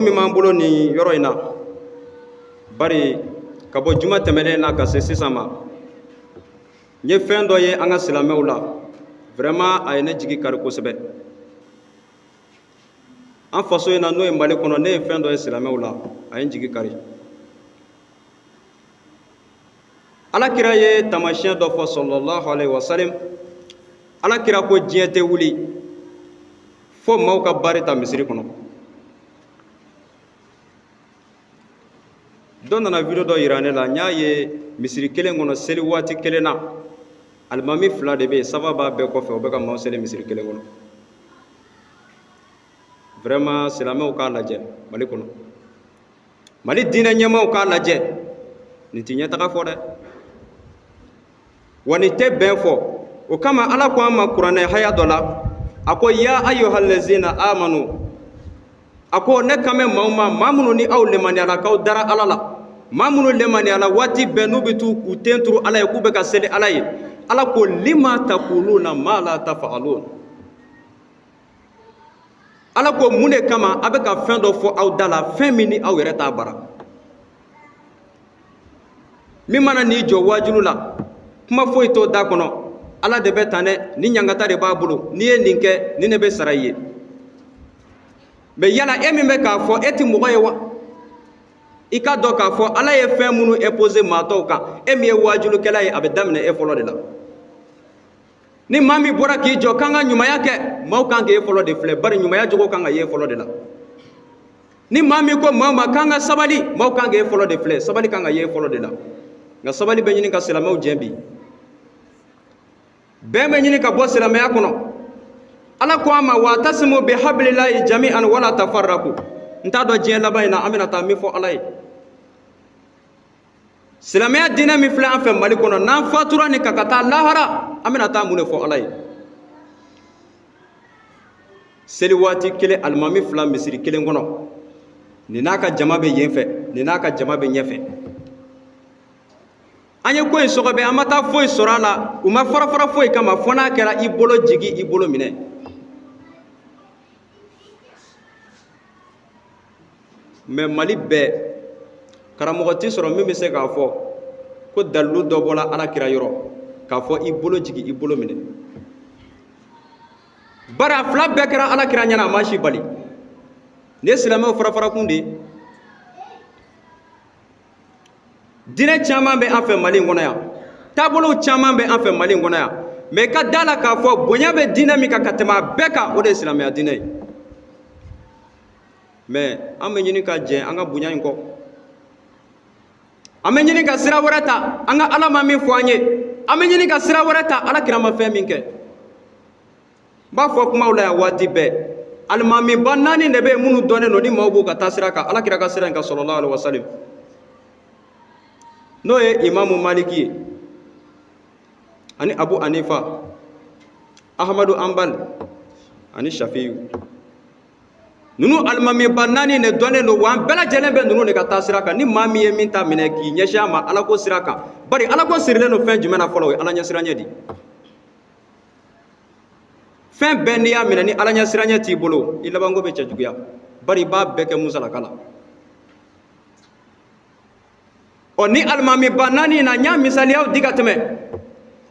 Min b'an bolo nin yɔrɔ in na, bari ka bɔ juma tɛmɛnen na ka se sisan ma, n ye fɛn dɔ ye an ka silamɛw la, vraiment a ye ne jigi kari kosɛbɛ. An faso in na, n'o ye Mali kɔnɔ, ne ye fɛn dɔ ye silamɛw la, a ye n jigi kari. Ala kira ye taamasiyɛn dɔ fɔ, sallallahu alaihi wasallam. Ala kira ko diɲɛ tɛ wuli fo maaw ka bari ta misiri kɔnɔ. Dɔ nana video dɔ yira ne la, n y'a ye misiri kelen kɔnɔ, seli waati kelen na, alimami fila de bɛ yen, saba b'a bɛɛ kɔfɛ, o bɛ ka maaw seli misiri kelen kɔnɔ. Vraiment, silamɛw k'a lajɛ Mali kɔnɔ, Mali diinɛ ɲɛmaaw k'a lajɛ, nin tɛ ɲɛtaga fɔ dɛ, wa nin tɛ bɛn fɔ. O kama Ala ko an ma kuranɛ haya dɔ la, a ko ya ayyuhallazina amanu, a ko ne kan bɛ maaw ma, maa minnu ni aw lemaniyala k'aw dara Ala la, maa minnu lemaniyala waati bɛɛ n'u bɛ t'u k'u ten turu Ala ye, k'u bɛ ka seli Ala ye. Ala ko lima takuluna ma la tafalun. Ala ko mun de kama a bɛ ka fɛn dɔ fɔ aw da la, fɛn min ni aw yɛrɛ t'a bara? Min mana n'i jɔ waajulu la, kuma foyi t'o da kɔnɔ, Ala de bɛ tan dɛ, ni ɲangata de b'a bolo, n'i ye nin kɛ, nin de bɛ sara i ye. Mais yala e min bɛ k'a fɔ, e tɛ mɔgɔ ye wa? I ka dɔn k'a fɔ Ala ye fɛn minnu imposer maa tɔw kan, e min ye waajulukɛla ye, a bɛ daminɛ e fɔlɔ de la. Ni maa min bɔra k'i jɔ k'an ka ɲumanya kɛ, maaw kan k'e fɔlɔ de filɛ, bari ɲumanya jogo kan ka ye fɔlɔ de la. Ni maa min ko maaw ma k'an ka sabali, maaw kan k'e fɔlɔ de filɛ, sabali kan ka ye fɔlɔ de la. Nka sabali bɛ ɲini ka silamɛw jɛn bi, bɛn bɛ ɲini ka bɔ silamɛya kɔnɔ. Ala ko an ma wa'tasimu bi hablillahi jami'an wala tafarraqu. N t'a dɔn diɲɛ laban in na an bɛna taa min fɔ Ala ye. Silamɛya diinɛ min filɛ an fɛ Mali kɔnɔ, n'an fatura nin kan ka taa lahara, an bɛna taa mun de fɔ Ala ye? Seli waati kelen, alimami fila misiri kelen kɔnɔ, nin n'a ka jama bɛ yen fɛ, nin n'a ka jama bɛ ɲɛfɛ. An ye ko in sɔgɔbɛ, an ma taa foyi sɔrɔ a la, u ma fara fara foyi kama, fo n'a kɛra i bolo jigi, i bolo minɛ. Mais Mali bɛɛ karamɔgɔ tɛ sɔrɔ min bɛ se k'a fɔ ko dalilu dɔ bɔra Ala kira yɔrɔ k'a fɔ i bolo jigi, i bolo minɛ. Bari a fila bɛɛ kɛra Ala kira ɲɛna, a ma si bali. Nin ye silamɛw farafarakun de ye. Diinɛ caman bɛ an fɛ Mali in kɔnɔ yan, taabolow caman bɛ an fɛ Mali in kɔnɔ yan, mais i ka da la k'a fɔ bonya bɛ diinɛ min kan ka tɛmɛ a bɛɛ kan, o de ye silamɛya diinɛ ye. Mais an bɛ ɲini ka jɛn an ka bonya in kɔ, an bɛ ɲini ka sira wɛrɛ ta an ka Ala ma min fɔ an ye, an bɛ ɲini ka sira wɛrɛ ta Ala kira ma fɛn min kɛ. N b'a fɔ kumaw la yan waati bɛɛ, alimamiba naani de bɛ yen minnu dɔnnen don ni maaw b'u ka taa sira kan, Ala kira ka sira in kan, sallallahu alaihi wasallam, n'o ye Imamu Maliki ye, ani Abu Hanifa, Ahmadu Hanbal ani Shafiyu. Ninnu alimamiba naani de dɔnnen don, wa an bɛɛ lajɛlen bɛ ninnu de ka taa sira kan. Ni maa min ye min ta minɛ k'i ɲɛsin a ma Ala ko sira kan, bari Ala ko sirilen don fɛn jumɛn na fɔlɔ? O ye Ala ɲɛsiranɲɛ di. Fɛn bɛɛ n'i y'a minɛ ni Ala ɲɛsiranɲɛ t'i bolo, i labanko bɛ cɛjuguya, bari i b'a bɛɛ kɛ musalaka la. Ɔ ni alimamiba naani na, n y'a misaliyaw di ka tɛmɛ.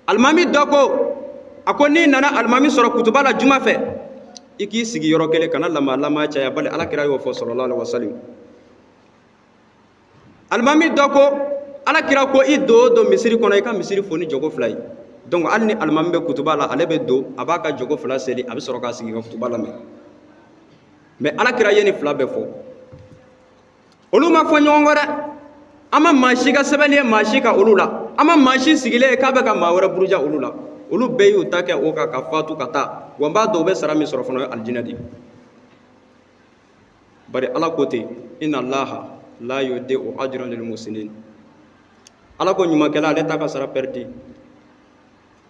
Alimami dɔ ko, a ko n'i nana alimami sɔrɔ kutuba la juma fɛ, i k'i sigi yɔrɔ kelen, kana lama lama caya, bali Ala kira y'o fɔ, sallallahu alaihi wasallam. Alimami dɔ ko Ala kira ko i don o don misiri kɔnɔ, i ka misiri fo ni jɔko fila ye. Donc hali ni alimami bɛ kutuba la, ale bɛ don, a b'a ka jɔko fila seli, a bɛ sɔrɔ k'a sigi ka kutuba lamɛn. Mais Ala kira ye nin fila bɛɛ fɔ, olu ma fɔ ɲɔgɔn kɔ dɛ. An ma maa si ka sɛbɛnni ye maa si ka olu la, an ma maa si sigilen ye k'a bɛ ka maa wɛrɛ buruja olu la. Olu bɛɛ y'u ta kɛ o kan ka fatu ka taa. Wa n b'a dɔn u bɛ sara min sɔrɔ fana, o ye alijinɛ de ye. Bari Ala ko ten, inna Allaha la yudi'u ajra lil muhsinin. Ala ko ɲumankɛla, ale t'a ka sara pɛridi.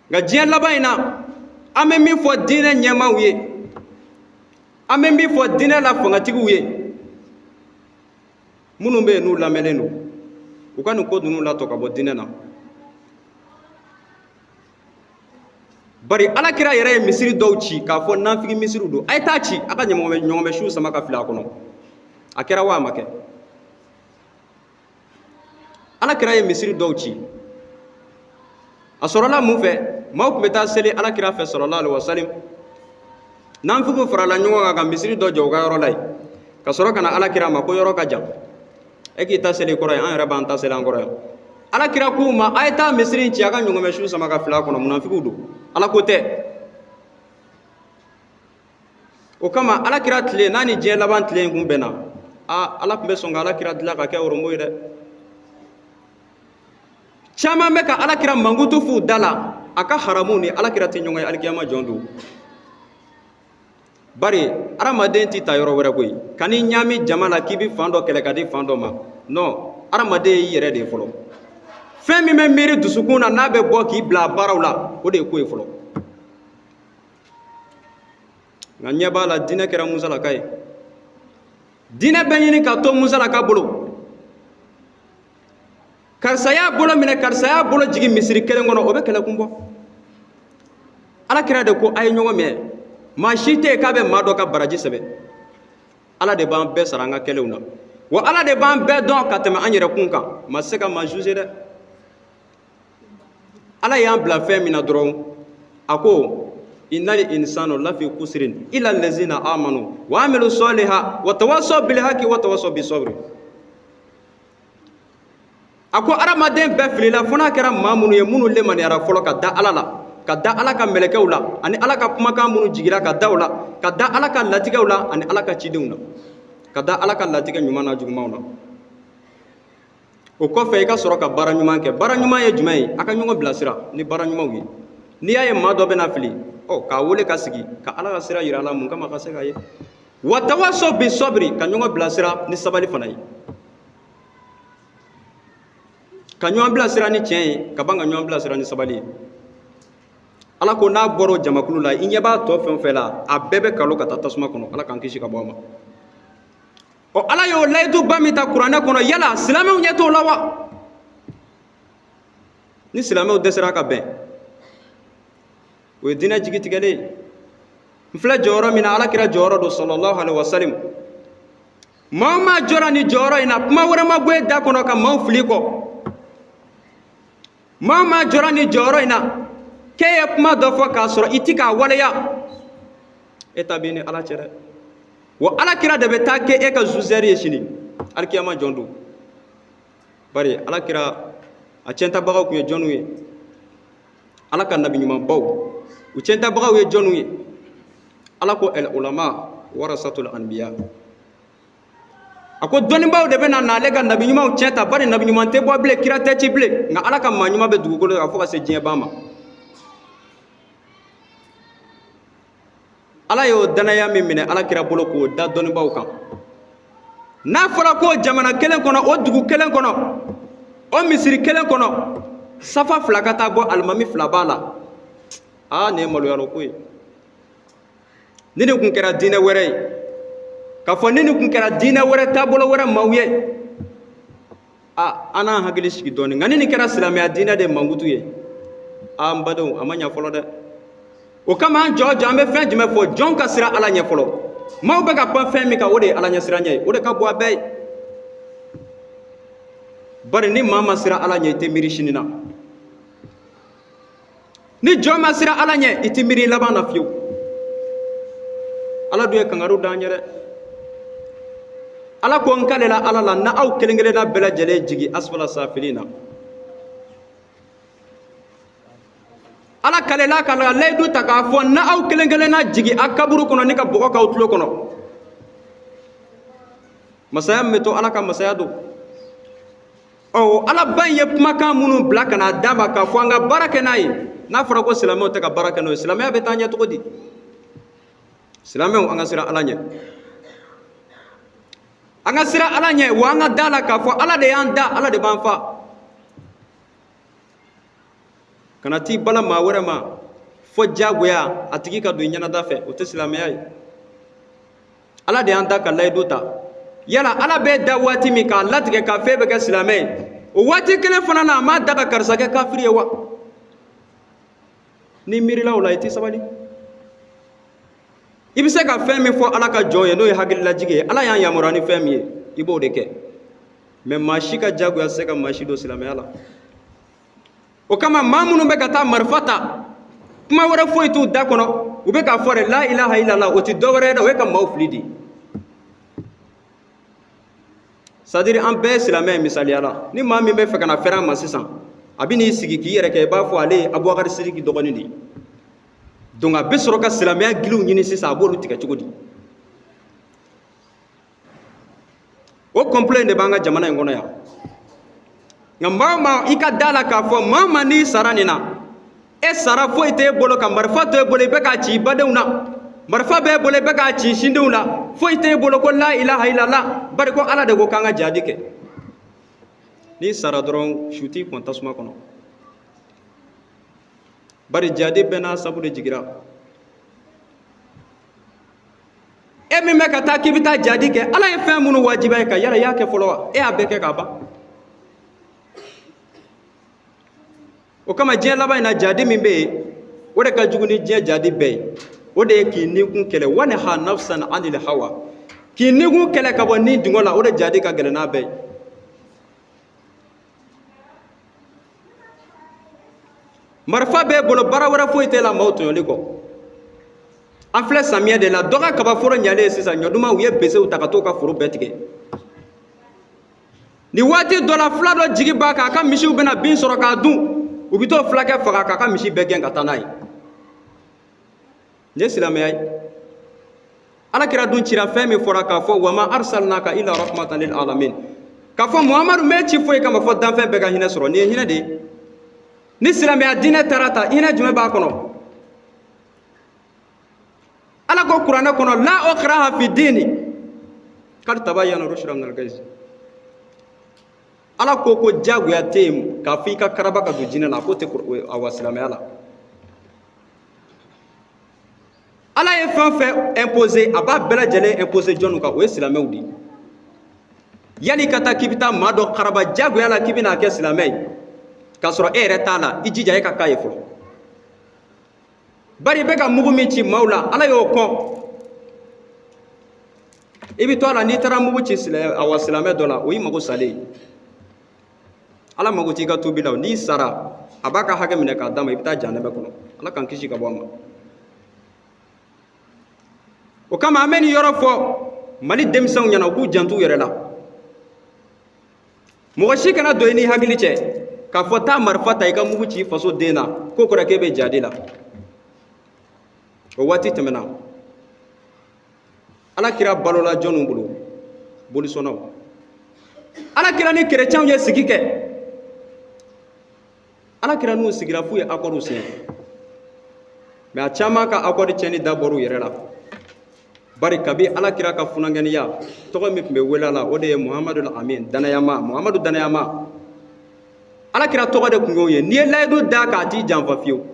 Nka diɲɛ laban in na, an bɛ min fɔ diinɛ ɲɛmaaw ye, an bɛ min fɔ diinɛ la fangatigiw ye, minnu bɛ yen n'u lamɛnnen don, u ka nin ko ninnu latɔ ka bɔ diinɛ na. Bari Ala kira yɛrɛ ye misiri dɔw ci k'a fɔ nafigi misiriw don, a ye taa ci, a ka ɲɔgɔmɛ siw sama ka fili a kɔnɔ. A kɛra wa a ma kɛ? Ala kira ye misiri dɔw ci. A sɔrɔla mun fɛ? Maaw tun bɛ taa seli ala kira fɛ sallallahu alaihi wasallam. Nanfigiw farala ɲɔgɔn kan ka misiri dɔ jɔ u ka yɔrɔ la yen, ka sɔrɔ ka na ala kira ma ko yɔrɔ ka jan, e k'i ta seli kɔrɔ yan, an yɛrɛ b'an ta seli an kɔrɔ yan. Ala kira k'u ma, a ye taa misiri in ci, a ka ɲɔgɔmɛ su sama ka fili a kɔnɔ. Munafigiw don, ala ko tɛ. O kama ala kira tile n'a ni diɲɛ laban tile in kun bɛnna, aa, ala tun bɛ sɔn ka ala kira dilan ka kɛ oromo ye dɛ. Caman bɛ ka ala kira mankutu f'u da la, a ka haramu ni ala kira tɛ ɲɔgɔn ye alikiyama jɔn don. Bari adamaden tɛ ta yɔrɔ wɛrɛ koyi, kan'i ɲaami jama la k'i bɛ fan dɔ kɛlɛ ka di fan dɔ ma. Non, adamaden y'i yɛrɛ de ye fɔlɔ. Fɛn min bɛ miiri dusukun na, n'a bɛ bɔ k'i bila baaraw la, o de ye ko ye fɔlɔ. Nka ɲɛ b'a la, diinɛ kɛra musalaka ye, diinɛ bɛ ɲini ka to musalaka bolo. Karisa y'a bolo minɛ, karisa y'a bolo jigin misiri kelen kɔnɔ, o bɛ kɛlɛ kun bɔ. Ala kira de ko a ye ɲɔgɔn minɛ. Maa si tɛ yen k'a bɛ maa dɔ ka baraji sɛbɛn. Ala de b'an bɛɛ sara an ka kɛlenw na, wa ala de b'an bɛɛ dɔn ka tɛmɛ an yɛrɛ kun kan. Maa tɛ se ka maa juger dɛ. Ala y'an bila fɛn min na dɔrɔn, a ko innal insanu lafi kusirin illa allazina amanu wa amilu saliha wa tawasaw bil haqi wa tawasaw bis sabri. A ko adamaden bɛɛ filila fo n'a kɛra maa minnu ye, minnu lemaniyara fɔlɔ ka da ala la, ka da ala ka mɛlɛkɛw la, ani ala ka kumakan minnu jigira ka da o la, ka da ala ka latigɛw la, ani ala ka cidenw na, ka da ala ka latigɛ ɲuman na jugumanw na. O kɔfɛ i ka sɔrɔ ka baara ɲuman kɛ. Baara ɲuman ye jumɛn ye? A ka ɲɔgɔn bilasira ni baara ɲumanw ye. N'i y'a ye maa dɔ bɛna fili, ɔ k'a wele ka sigi ka ala ka sira yira a la, mun kama ka se ka ye. Wa tawasaw bi sabri, ka ɲɔgɔn bilasira ni sabali fana ye, ka ɲɔgɔn bilasira ni tiɲɛ ye, ka ban ka ɲɔgɔn bilasira ni sabali ye. Ala ko n'a bɔra o jamakulu la, i ɲɛ b'a tɔ fɛn o fɛn la, a bɛɛ bɛ kalo ka taa tasuma kɔnɔ. Ala k'an kisi ka bɔ a ma. Ɔ, ala y'o layiduba min ta kuranɛ kɔnɔ, yala silamɛw ɲɛ t'o la wa? Ni silamɛw dɛsɛra ka bɛn, o ye diinɛ jigi tigɛlen ye. N filɛ jɔyɔrɔ min na, ala kira jɔyɔrɔ don sallallahu alaihi wasallam. Maa o maa jɔra nin jɔyɔrɔ in na, kuma wɛrɛ ma bɔ e da kɔnɔ ka maaw fili kɔ. Maa o maa jɔra nin jɔyɔrɔ in na, k'e ye kuma dɔ fɔ k'a sɔrɔ i ti k'a waleya, e ta b'i ni ala cɛ dɛ. Wa ala kira de bɛ taa kɛ e ka jugeur ye sini alikiyama jɔn don. Bari ala kira a tiɲɛtabagaw tun ye jɔnniw ye? Ala ka nabi ɲumanbaw, u tiɲɛtabagaw ye jɔnniw ye? Ala ko el ulama warasatul anbiya. A ko dɔnnibaaw de bɛna n'ale ka nabi ɲumanw tiɲɛ ta. Bari nabi ɲuman tɛ bɔ bilen, kira tɛ ci bilen, nka ala ka maa ɲuman bɛ dugukolo kan fo ka se diɲɛ ban ma. Ala y'o danaya min minɛ ala kira bolo k'o da dɔnnibaaw kan, n'a fɔra ko jamana kelen kɔnɔ, o dugu kelen kɔnɔ, o misiri kelen kɔnɔ, safa fila ka taa bɔ, alimami fila b'a la, aa, nin ye maloyalɔ ko ye. Ni nin kun kɛra diinɛ wɛrɛ ye, k'a fɔ ni nin kun kɛra diinɛ wɛrɛ, taabolo wɛrɛ maaw ye, a an n'an hakili sigi dɔɔnin. Nka ni nin kɛra silamɛya diinɛ de mankutu ye, a n badenw, a ma ɲa fɔlɔ dɛ. O kama an jɔ jɔ, an bɛ fɛn jumɛn fɔ? Jɔn ka siran ala ɲɛ fɔlɔ. Maaw bɛ ka pan fɛn min kan, o de ye ala ɲɛsiranɲɛ ye, o de ka bon a bɛɛ ye. Bari ni maa ma siran ala ɲɛ, i tɛ miiri sini na. Ni jɔn ma siran ala ɲɛ, i tɛ miiri laban na fiyewu. Ala dun ye kangariw d'an ye dɛ. Ala ko n kalela ala la, na aw kelen kelenna bɛɛ lajɛlen jigin asfala safilina na. Ala kalela ka layidu ta k'a fɔ na aw kelen kelenna jigin a kaburu kɔnɔ ni ka bɔgɔ k'aw tulo kɔnɔ. Masaya min bɛ to, ala ka masaya don. Ɔ, ala ba in ye kumakan minnu bila ka n'a d'a ma k'a fɔ an ka baara kɛ n'a ye, n'a fɔra ko silamɛw tɛ ka baara kɛ n'o ye, silamɛya bɛ taa ɲɛ cogo di? Silamɛw, an ka siran ala ɲɛ, an ka siran ala ɲɛ, wa an ka da la k'a fɔ ala de y'an da, ala de b'an fa. Kana t'i bala maa wɛrɛ ma fɔ diyagoya a tigi ka don i ɲɛnada fɛ, o tɛ silamɛya ye. Ala de y'an da ka layidu ta. Yala ala bɛ da waati min k'a latigɛ k'a fɛn bɛ kɛ silamɛ ye, o waati kelen fana na, a m'a da ka karisa kɛ kafiri ye wa? N'i miirila o la, i tɛ sabali. I bɛ se ka fɛn min fɔ Ala ka jɔn ye, n'o ye hakililajigi ye, Ala y'an yamaruya ni fɛn min ye, i b'o de kɛ. Mais maa si ka jagoya tɛ se ka maa si don silamɛya la. O kama maa minnu bɛ ka taa marifa ta, kuma wɛrɛ foyi t'u da kɔnɔ, u bɛ k'a fɔ de la ilaha illallah, o tɛ dɔ wɛrɛ ye dɛ, o ye ka maaw fili de. C'est-à-dire an bɛɛ ye silamɛ ye. Misaliya la, ni maa min bɛ fɛ ka na fɛrɛ an ma sisan, a bɛ n'i sigi k'i yɛrɛ kɛ i b'a fɔ ale ye Abubakari Sidiki dɔgɔnin de ye. Donc a bɛ sɔrɔ ka silamɛya giliw ɲini sisan, a b'olu tigɛ cogo di? O complot in de b'an ka jamana in kɔnɔ yan. Nka maa o maa, i ka da la k'a fɔ maa o maa, n'i sara nin na, e sara foyi t'e bolo ka marifa to e bolo i bɛ k'a ci i badenw na, marifa b'e bolo i bɛ k'a ci sindenw la, foyi t'e bolo ko la ilaha illallah, bari ko Ala de ko k'an ka jadi kɛ. N'i sara dɔrɔn, su t'i kɔn tasuma kɔnɔ, bari jadi bɛɛ n'a sabu de jigira. E min bɛ ka taa k'i bɛ taa jadi kɛ, Ala ye fɛn minnu wajibiya i kan, yala i y'a kɛ fɔlɔ wa? E y'a bɛɛ kɛ k'a ban? O kama diɲɛ laban in na, jadi min bɛ yen, o de ka jugu ni diɲɛ jadi bɛɛ ye. O de ye k'i nikun kɛlɛ, wanha nafsan anil hawa, k'i nikun kɛlɛ ka bɔ ni dungɔ la, o de jadi ka gɛlɛn n'a bɛɛ ye. Marifa b'e bolo, baara wɛrɛ foyi t'e la maaw tɔɲɔli kɔ. An filɛ samiyɛ de la, dɔ ka kabaforo ɲalen ye sisan, ɲɔduman, u ye besew ta ka t'u ka foro bɛɛ tigɛ. Ni waati dɔ la, fula dɔ jigi b'a kan a ka misiw bɛna bin sɔrɔ k'a dun, u bɛ t'o fulakɛ faga k'a ka misi bɛɛ gɛn ka taa n'a ye. Nin ye silamɛya ye? Ala kira dun cira, fɛn min fɔra k'a fɔ wama arsalnaka illa rahmatan lil alamin, k'a fɔ Muhamadu m'e ci foyi kama fɔ danfɛn bɛɛ ka hinɛ sɔrɔ. Nin ye hinɛ de ye? Ni silamɛya diinɛ taara ta, hinɛ jumɛn b'a kɔnɔ? Ala ko kuranɛ kɔnɔ la ikraha fi dini kad tabayyana rushdu minal gayyi. Ala ko ko jagoya tɛ yen k'a fɔ i ka karaba ka don diinɛ la, k'o tɛ awa silamɛya la. Ala ye fɛn fɛn imposer, a b'a bɛɛ lajɛlen imposer jɔnw kan? O ye silamɛw de ye. Yanni ka taa k'i bɛ taa maa dɔ karaba jagoya la k'i bɛna kɛ silamɛ ye k'a sɔrɔ e yɛrɛ t'a la, i jija e ka k'a ye fɔlɔ. Bari i bɛ ka mugu min ci maaw la, Ala y'o kɔn. I bɛ to a la, n'i taara mugu ci awa silamɛ dɔ la, o y'i mago salen ye. Ala mago t'i ka tubi la. N'i sara, a b'a ka hakɛ minɛ k'a d'a ma, i bɛ taa jahanɛmɛ kɔnɔ. Ala k'an kisi ka bɔ a ma. O kama an bɛ nin yɔrɔ fɔ Mali denmisɛnw ɲɛna, u k'u janto u yɛrɛ la. Mɔgɔ si kana don i n'i hakili cɛ k'a fɔ taa marifa ta i ka mugu ci i faso den na, k'o kɔrɔ k'e bɛ jadi la. O waati tɛmɛna. Ala kira balola jɔnw bolo? Bolisɔnnaw. Ala kira ni kerecɛnw ye sigi kɛ, Ala kira n'u sigira f'u ye akɔriw siɲɛ. Mais a caman ka akɔri tiɲɛni da bɔr'u yɛrɛ la, bari kabi Ala kira ka funankɛniya, tɔgɔ min tun bɛ wele a la, o de ye Muhamadu Amin, danayama, Muhamadu danayama. Ala kira tɔgɔ de tun y'o ye. N'i ye layidu d'a kan, a t'i janfa fiyewu.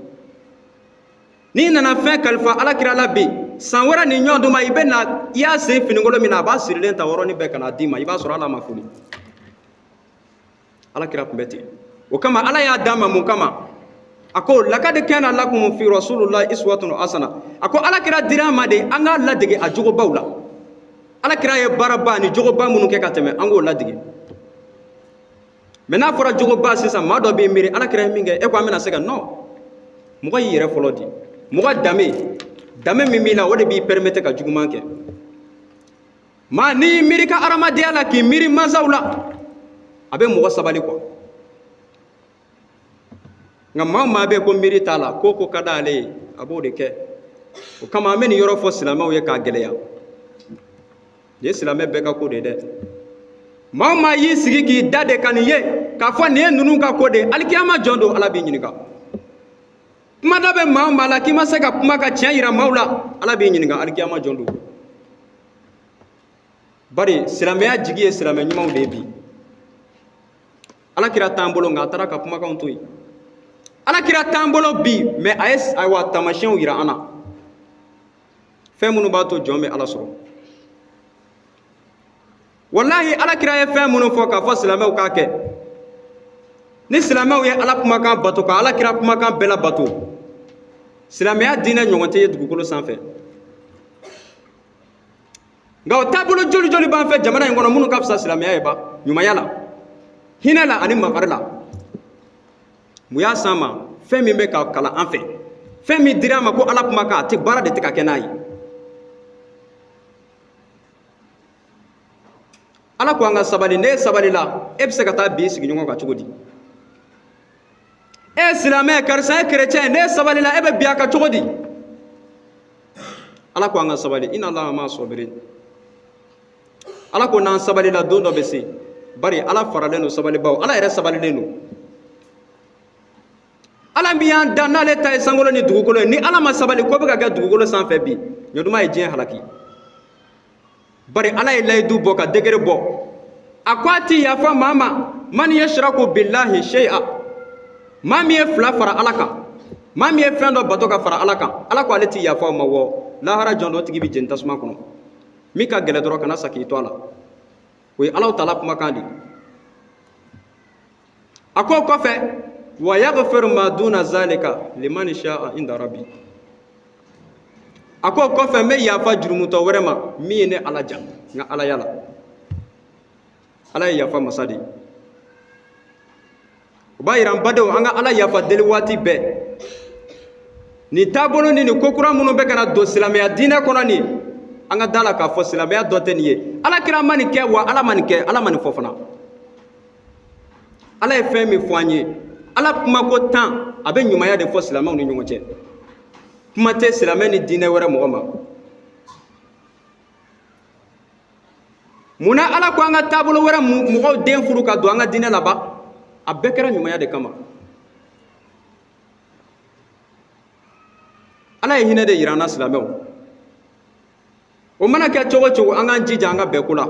N'i nana fɛn kalifa Ala kira la bi, san wɛrɛ ni ɲɔgɔn duma, i bɛ na, i y'a sen finikolon min na, a b'a sirilen ta yɔrɔnin bɛɛ ka n'a d'i ma, i b'a sɔrɔ Ala ma foni. Ala kira tun bɛ ten. O kama Ala y'a d'a ma. Mun kama? A ko lakad kana lakum fi rasulillahi iswatun hasana. A ko Ala kira dira an ma de an k'a ladege a jogobaw la. Ala kira ye baaraba ni jogoba minnu kɛ ka tɛmɛ, an k'o ladege. Mais n'a fɔra jogoba sisan, maa dɔ b'i miiri Ala kira ye min kɛ, e ko an bɛna se ka non. Mɔgɔ y'i yɛrɛ fɔlɔ di. Mɔgɔ danbe, danbe min b'i la, o de b'i permettre ka juguman kɛ. Maa n'i y'i miiri ka hadamadenya la, k'i miiri mansaw la, a bɛ mɔgɔ sabali quoi. Nka maa o maa bɛ ko miiri t'a la, ko ko ka d'ale ye, a b'o de kɛ. O kama an bɛ nin yɔrɔ fɔ silamɛw ye k'a gɛlɛya. Nin ye silamɛ bɛɛ ka ko de ye dɛ. Maa o maa y'i sigi k'i da de ka nin ye k'a fɔ nin ye ninnu ka ko de ye, alikiyama jɔn don, Ala b'i ɲininka. Kuma da bɛ maa o maa la k'i ma se ka kuma ka tiɲɛ yira maaw la, Ala b'i ɲininka alikiyama jɔn don. Bari silamɛya jigi ye silamɛ ɲumanw de ye bi. Ala kira t'an bolo, nka a taara ka kumakanw to yen. Ala kira t'an bolo bi, mais a ye ayiwa taamasiyɛnw yira an na, fɛn minnu b'a to jɔn bɛ Ala sɔrɔ. Walahi, Ala kira ye fɛn minnu fɔ k'a fɔ silamɛw k'a kɛ, ni silamɛw ye Ala kumakan bato ka Ala kira kumakan bɛɛ labato, silamɛya diinɛ ɲɔgɔn tɛ ye dugukolo sanfɛ. Nka o taabolo joli joli b'an fɛ jamana in kɔnɔ minnu ka fisa silamɛya ye ba ɲumanya la, hinɛ la ani makari la. Mun y'a s'an ma? Fɛn min bɛ ka kalan an fɛ, fɛn min dira an ma ko Ala kumakan, a tɛ baara de tɛ ka kɛ n'a ye. Ala ko an ka sabali. N'e sabalila, e bɛ se ka taa bin sigiɲɔgɔn kan cogo di? E ye silamɛ, karisa ye kerecɛn ye, n'e sabalila, e bɛ bin a kan cogo di? Ala ko an ka sabali. Inna Allaha ma'a sabirin. Ala ko n'an sabalila, don dɔ bɛ se. Bari Ala faralen don sabalibaw, Ala yɛrɛ sabalilen don. Ala min y'an dan, n'ale ta ye sankolo ni dugukolo ye, ni Ala ma sabali, ko bɛ ka kɛ dugukolo sanfɛ bi, ɲɔduma ye diɲɛ halaki. Bari Ala ye layidu bɔ ka degré bɔ, a ko a ti yafa maa ma. Man yashraku billahi shay'a, maa min ye fila fara Ala kan, maa min ye fɛn dɔ bato ka fara Ala kan, Ala ko ale ti yafa o ma. Wɔ lahara jɔn dɔ tigi bɛ jeni tasuma kɔnɔ. Min ka gɛlɛ dɔrɔn, kana sa k'i to a la. O ye Alahu taala kumakan de ye. A ko kɔfɛ, wa yaghfiru ma duna zalika liman sha'a inda rabbi. A ko kɔfɛ, n bɛ yafa jurumutɔ wɛrɛ ma min ye ne Ala ja n ka alaya la. Ala ye yafa masa de ye. O b'a yira, n badenw, an ka Ala yafa deli waati bɛɛ. Nin taabolo ni nin ko kura minnu bɛ ka na don silamɛya diinɛ kɔnɔ nin, an ka da la k'a fɔ silamɛya dɔ tɛ nin ye. Ala kira ma nin kɛ, wa Ala ma nin kɛ, Ala ma nin fɔ fana. Ala ye fɛn min fɔ an ye, Ala kumako 10, a bɛ ɲumanya de fɔ silamɛw ni ɲɔgɔn cɛ. Kuma tɛ silamɛ ni diinɛ wɛrɛ mɔgɔ ma. Munna Ala ko an ka taabolo wɛrɛ mɔgɔw den furu ka don an ka diinɛ laban? A bɛɛ kɛra ɲumanya de kama. Ala ye hinɛ de yira an na, silamɛw. O mana kɛ cogo cogo, an k'an jija an ka bɛn ko la.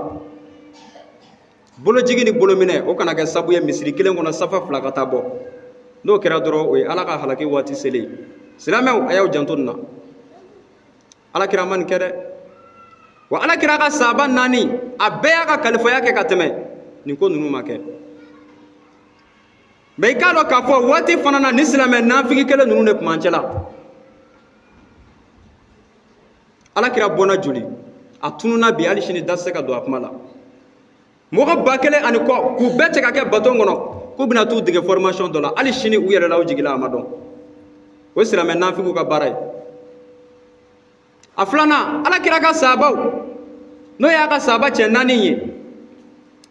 Bolojigi ni bolominɛ, o kana kɛ sabu ye misiri kelen kɔnɔ safa fila ka taa bɔ. N'o kɛra dɔrɔn, o ye Ala ka halaki waati selen. Silamɛw, a y'aw janto nin na. Ala kira ma nin kɛ dɛ. Wa Ala kira ka sahaba naani, a bɛɛ y'a ka kalifaya kɛ ka tɛmɛ, nin ko ninnu ma kɛ. Mɛ i k'a dɔn k'a fɔ waati fana na, ni silamɛ nafigi kelen ninnu de tun b'an cɛla. Ala kira bɔnna joli, a tununna bi, hali sini da tɛ se ka don a kuma la. Mɔgɔ 1000 ani kɔ, k'u bɛɛ cɛ ka kɛ baton kɔnɔ k'u bɛna t'u dege formation dɔ la, hali sini u yɛrɛ la, u jigila, a ma dɔn. O ye silamɛ nafigiw ka baara ye. A filanan, Ala kira ka sahabaw, n'o y'a ka sahaba cɛ naani ye,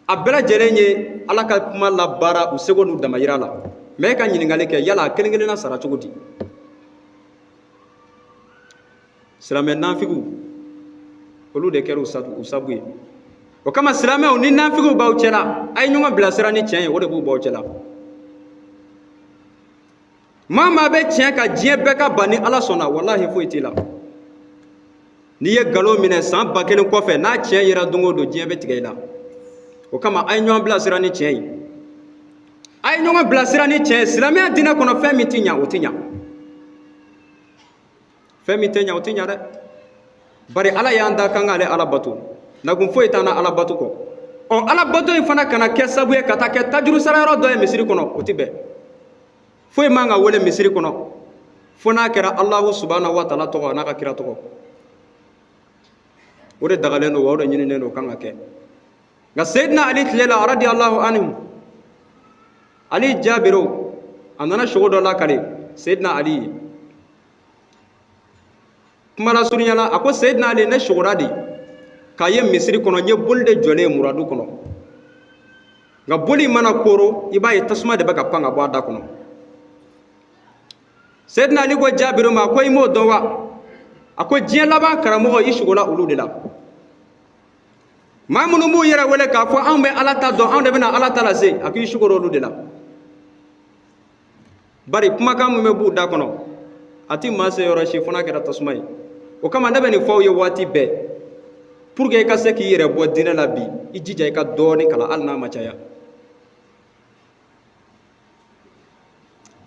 a bɛɛ lajɛlen ye Ala ka kuma labaara u seko n'u damayira la. Mɛ e ka ɲininkali kɛ, yala a kelen kelenna sara cogo di? Silamɛ nafigiw, olu de kɛra u sabu ye. O kama, silamɛw, ni nafigiw b'aw cɛla, a ye ɲɔgɔn bilasira ni tiɲɛ ye, o de b'u b'aw cɛla. Maa maa bɛ tiɲɛ ka diɲɛ bɛɛ ka ban, ni Ala sɔnna, walahi foyi t'i la. N'i ye nkalon minɛ san 1000 kɔfɛ, n'a tiɲɛ yera don o don, diɲɛ bɛ tigɛ i la. O kama, a ye ɲɔgɔn bilasira ni tiɲɛ ye, a ye ɲɔgɔn bilasira ni tiɲɛ ye. Silamɛya diinɛ kɔnɔ, fɛn min tɛ ɲa, o tɛ ɲa. Fɛn min tɛ ɲa, o tɛ ɲa dɛ. Bari Ala y'an da k'an k'ale Ala bato, nakun foyi t'an na Ala bato kɔ. Ɔ, Ala bato in fana kana kɛ sabu ye ka taa kɛ tajuru sarayɔrɔ dɔ ye misiri kɔnɔ, o tɛ bɛn. Foyi man ka wele misiri kɔnɔ fo n'a kɛra Alahu subahana wa taala tɔgɔ a n'a ka kira tɔgɔ. O de dagalen don, wa o de ɲininen don, o kan ka kɛ. Nka Seyidina Ali tile la, radiyallahu anhu, Ali Jabiru a nana sogo dɔ lakale Seyidina Ali ye. Kuma lasurunya la, a ko Seyidina Ali, ne sogora de k'a ye misiri kɔnɔ, n ye boli de jɔlen ye muradu kɔnɔ, nka boli mana koro, i b'a ye tasuma de bɛ ka pan ka bɔ a da kɔnɔ. Seyidina Ali ko Jabiru ma ko i m'o dɔn wa? A ko diɲɛ laban karamɔgɔ, i sogola olu de la. Maa minnu b'u yɛrɛ wele k'a fɔ anw bɛ Ala ta dɔn, anw de bɛna Ala ta lase, a k'i sugoro olu de la. Bari kumakan min bɛ b'u da kɔnɔ, a ti maa se yɔrɔ si fo n'a kɛra tasuma ye. O kama, ne bɛ nin fɔ aw ye waati bɛɛ, pour que i ka se k'i yɛrɛ bɔ diinɛ la bi, i jija i ka dɔɔnin kalan, hali n'a ma caya.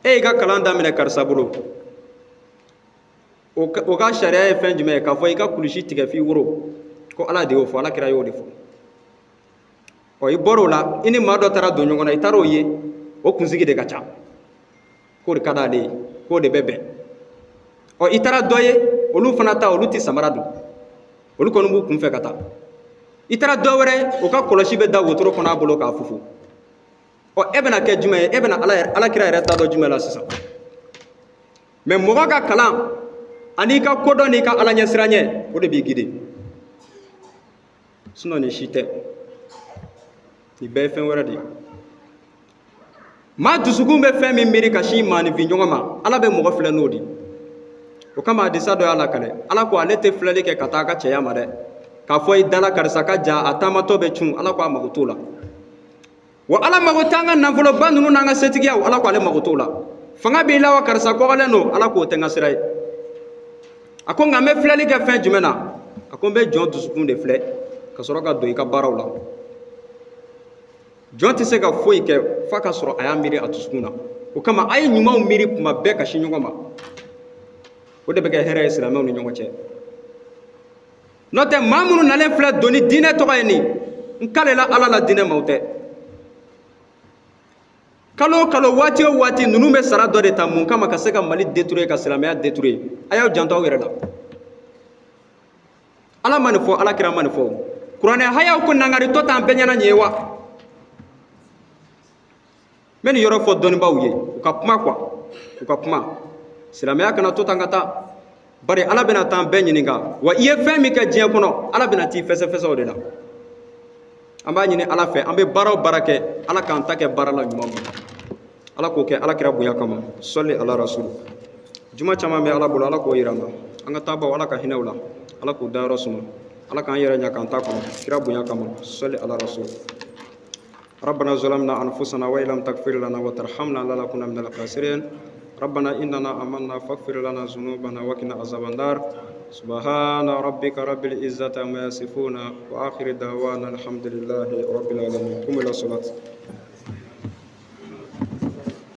E y'i ka kalan daminɛ karisa bolo, o ka sariya ye fɛn jumɛn ye? K'a fɔ i ka kulusi tigɛ f'i woro, ko Ala de y'o fɔ, Ala kira y'o de fɔ. Ɔ, i bɔr'o la, i ni maa dɔ taara don ɲɔgɔn na, i taara o ye, o kunsigi de ka ca, k'o de ka d'ale ye, k'o de bɛ bɛn. Ɔ, i taara dɔ ye, olu fana ta, olu tɛ samara don, olu kɔni b'u kun fɛ ka taa. I taara dɔ wɛrɛ, o ka kɔlɔsi bɛ da wotoro kɔnɔ a bolo k'a fufu. Ɔ, e bɛna kɛ jumɛn ye? E bɛna Ala kira yɛrɛ ta dɔn jumɛn la sisan? Mais mɔgɔ ka kalan ani i ka kodɔn n'i ka Ala ɲɛsiranɲɛ, o de b'i guider. Sinon nin si tɛ, nin bɛɛ ye fɛn wɛrɛ de ye. Maa dusukun bɛ fɛn min miiri ka sin maaninfin ɲɔgɔn ma, Ala bɛ mɔgɔ filɛ n'o de ye. O kama hadisa dɔ y'a lakale, Ala ko ale tɛ filɛli kɛ ka taa a ka cɛya ma dɛ, k'a fɔ i dala karisa ka ja, a taamatɔ bɛ cun. Ala ko a mago t'o la. Wa Ala mago t'an ka nafoloba ninnu n'an ka setigiyaw, Ala ko ale mago t'o la. Fanga b'i la wa, karisa kɔgɔlen don, Ala k'o tɛ n ka sira ye. A ko nka n bɛ filɛli kɛ fɛn jumɛn na? A ko n bɛ jɔn dusukun de filɛ ka sɔrɔ ka don i ka baaraw la. Jɔn tɛ se ka foyi kɛ f'a ka sɔrɔ a y'a miiri a dusukun na. O kama a ye ɲumanw miiri kuma bɛɛ ka sin ɲɔgɔn ma, o de bɛ kɛ hɛrɛ ye silamɛw ni ɲɔgɔn cɛ. N'o tɛ, maa minnu nalen filɛ doni diinɛ tɔgɔ ye nin, n kalela Ala la, diinɛ maaw tɛ. Kalo o kalo, waati o waati, ninnu bɛ sara dɔ de ta. Mun kama? Ka se ka Mali détruire, ka silamɛya détruire. A y'aw janto aw yɛrɛ la. Ala ma nin fɔ, Ala kira ma nin fɔ, kuranɛ hayaw ko nangaritɔ t'an bɛɛ ɲɛna nin ye wa. N bɛ nin yɔrɔ fɔ dɔnnibaaw ye, u ka kuma quoi, u ka kuma. Silamɛya kana to tan ka taa, bari Ala bɛna taa bɛɛ ɲininka. Wa i ye fɛn min kɛ diɲɛ kɔnɔ, Ala bɛna t'i fɛsɛfɛsɛ o de la. An b'a ɲini Ala fɛ, an bɛ baara o baara kɛ, Ala k'an ta kɛ baara la ɲuman bolo. Ala k'o kɛ Ala kira bonya kama. Sɔli ala rasul. Juma caman bɛ Ala bolo, Ala k'o yira an na. An ka taabaw, Ala ka hinɛ u la, Ala k'u dayɔrɔ suma, Ala k'an yɛrɛ ɲa k'an ta kɔnɔ kira bonya kama. Sɔli ala rasul. ربنا ظلمنا أنفسنا وإن لم تغفر لنا وترحمنا لنكون من الخاسرين. ربنا إننا آمنا فاغفر لنا ذنوبنا وقنا عذاب النار. سبحان ربك رب العزة عما يصفون، وآخر دعوانا الحمد لله رب العالمين. قوموا إلى الصلاة.